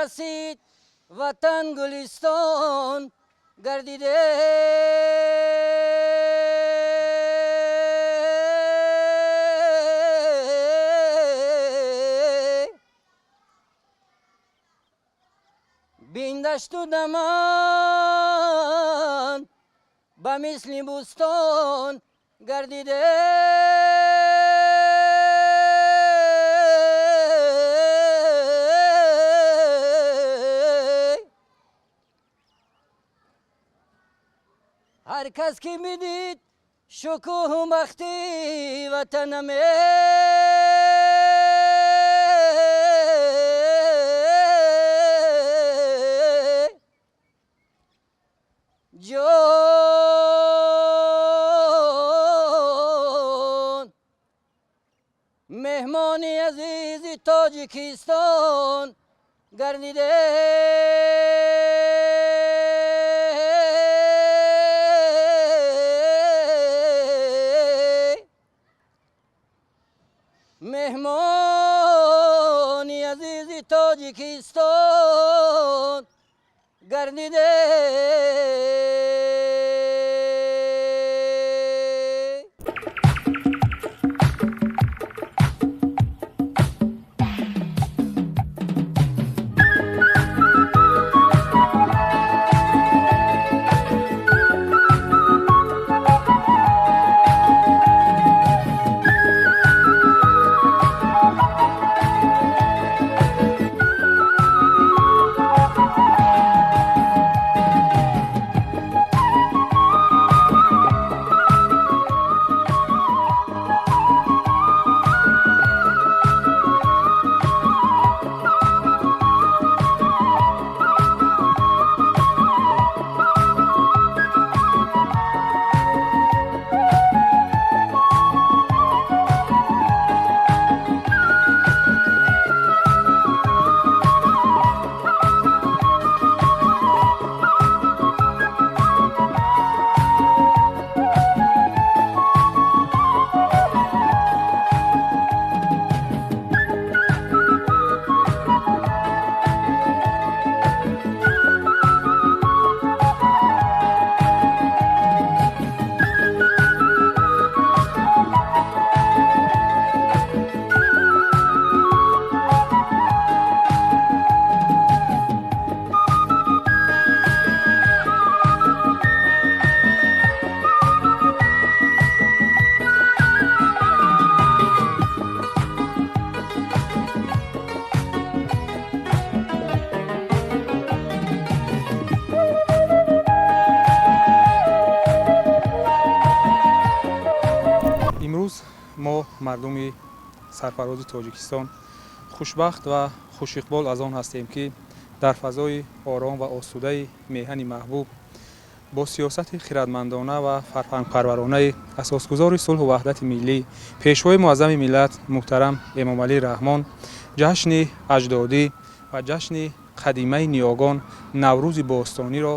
رسید وطن گلستان گردیده. بیندشت و دمان به مثل بوستان گردیده. هر کس که میدید شکوه و بختی وطنم، جان مهمانی عزیز تاجیکستان گردیده. مهمانی عزیز تاجیکستان گردیده. Мо мардуми сарфарози Тоҷикистон хушбахт ва хушиқбол аз он ҳастем, ки дар фазои ором ва осудаи меҳани маҳбуб бо сиёсати хирадмандона ва фарҳангпарваронаи асосгузори сулҳу ваҳдати миллӣ, пешвои муаззами миллат муҳтарам Эмомалӣ Раҳмон ҷашни аҷдодӣ ва ҷашни қадимаи ниёгон Наврӯзи бостониро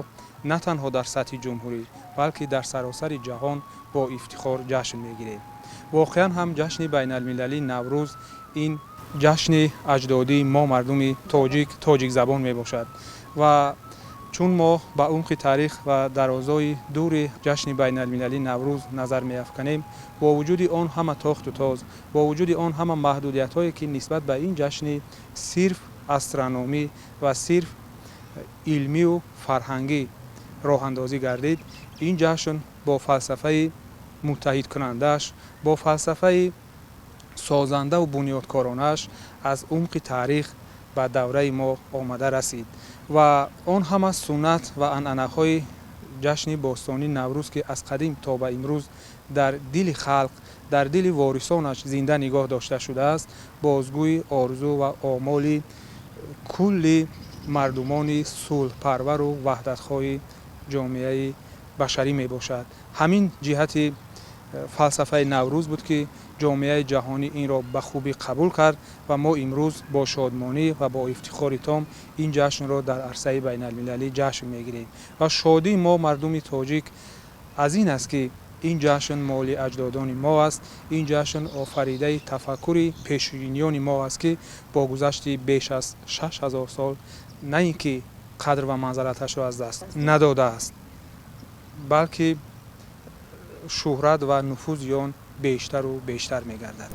на танҳо дар сатҳи ҷумҳурӣ, балки дар саросари ҷаҳон бо ифтихор ҷашн мегирем. Воқеан ҳам ҷашни байналмилалии Наврӯз ин ҷашни аҷдодии мо мардуми тоҷик, тоҷикзабон мебошад ва чун мо ба умқи таърих ва дарозои дури ҷашни байналмилалии Наврӯз назар меафканем, бо вуҷуди он ҳама тохту тоз, бо вуҷуди он ҳама маҳдудиятҳое, ки нисбат ба ин ҷашни сирф астрономӣ ва сирф илмию фарҳангӣ роҳандозӣ гардид, ин ҷашн бо фалсафаи муттаҳидкунандааш, бо фалсафаи созандаву бунёдкоронааш аз умқи таърих ба давраи мо омада расид ва он ҳама суннат ва анъанаҳои ҷашни бостонии Наврӯз, ки аз қадим то ба имрӯз дар дили халқ, дар дили ворисонаш зинда нигоҳ дошта шудааст, бозгӯи орзу ва омоли кулли мардумони сулҳпарвару ваҳдатхоҳи ҷомеаи башарӣ мебошад. Ҳамин ҷиҳати фалсафаи Наврӯз буд, ки ҷомеаи ҷаҳонӣ инро ба хубӣ қабул кард ва мо имрӯз бо шодмонӣ ва бо ифтихори том ин ҷашнро дар арсаи байналмилалӣ ҷашн мегирем. Ва шодии мо мардуми тоҷик аз ин аст, ки ин ҷашн моли аҷдодони мо аст, ин ҷашн офаридаи тафаккури пешиниёни мо аст, ки бо гузашти беш аз 6000 сол На ин ки қадр ва манзалаташро аз даст надодааст, балки шӯҳрат ва нуфузи он бештару бештар мегардад.